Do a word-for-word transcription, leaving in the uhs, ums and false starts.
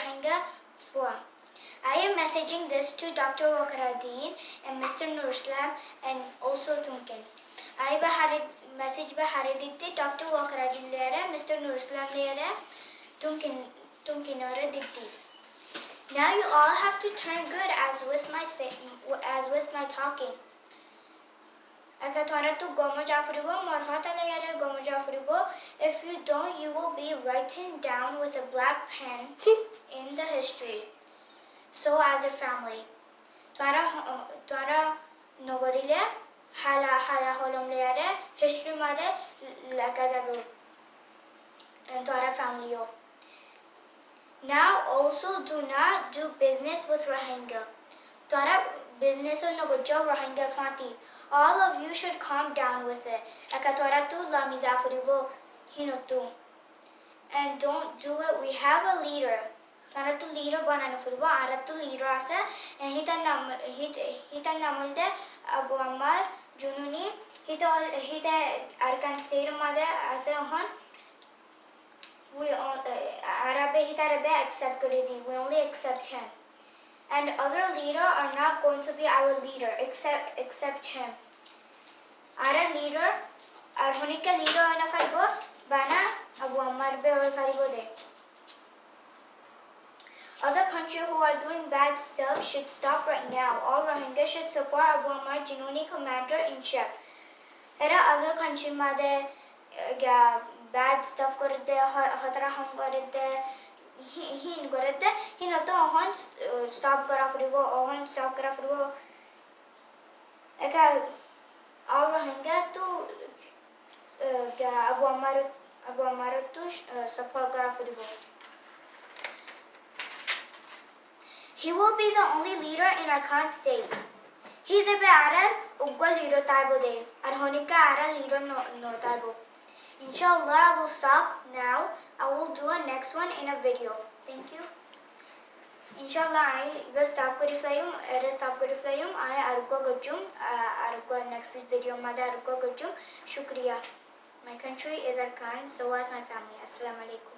Rohingya fua. I am messaging this to Doctor Wakharuddin and Mister Nuruslam and also Tunkin. Aññí íba háre, message íba háre diddi Doctor Wakharuddin lói, Mister Nuruslam lói, Tunkin, Tunkin ore diddi. Now you all have to turn good as with my sa-, as with my talking. Eke tuáñrattú gom za foribó, mor hotá lói gom za foribó. If you don't, you will be written down with a black pen in the history. So as your family. Tuáñra, tuáñra nogoríle hala, hala holom lói history mazé leká zaibo. And tuáñra family o. Now also do not do business with Rohingya. Tuáñra business o nogoijjó Rohingya fáñti. All of you should calm down with it. Eke tuáñrattú lami za foribó hínottú. And don't do it. We have a leader. Tuáñrattú leader banana foribó. Añárattú leader asé. And hítar nam, hít-, hítar nam óilde Abu Ammar Jununi. Híte, híte Arakan State mazé asé ehón. We on-, eh, añára be hítare be accept gorí di. We only accept him. And other leader are not going to be our leader except, except him. Añárar leader, ar honíkka leader ói no faribó, bana Abu Ammar be ói faribó de. Other country who are doing bad stuff should stop right now. All Rohingya should support Abu Ammar Jununi, commander in chief. Era other country mazé eh, giya bad stuff gorédde, ho-, hotá ham gorédde, hí-, hín gorédde, hínottú ehón st-, eh, stop gora foribó, ehón stop gora foribó. Eke añára Rohingya ttú, eh, giya Abu Ammar, Abu Ammar ttú, eh, support gora foribó. He will be the only leader in Arakan State. Hí zaibo añárar uggwá leader táibo de, ar honíkka añárar leader no, no táibo. Inshallah, I will stop now. I will do a next one in a video. Thank you. Inshallah, aññí íba stop gorí felaiyum, ere stop gorí felaiyum, aññí aruggwá goijjum, a-, aruggwá next video mazé aruggwá goijjum. Shukriya. My country is Arakan, so is my family. Assalamu alaikum.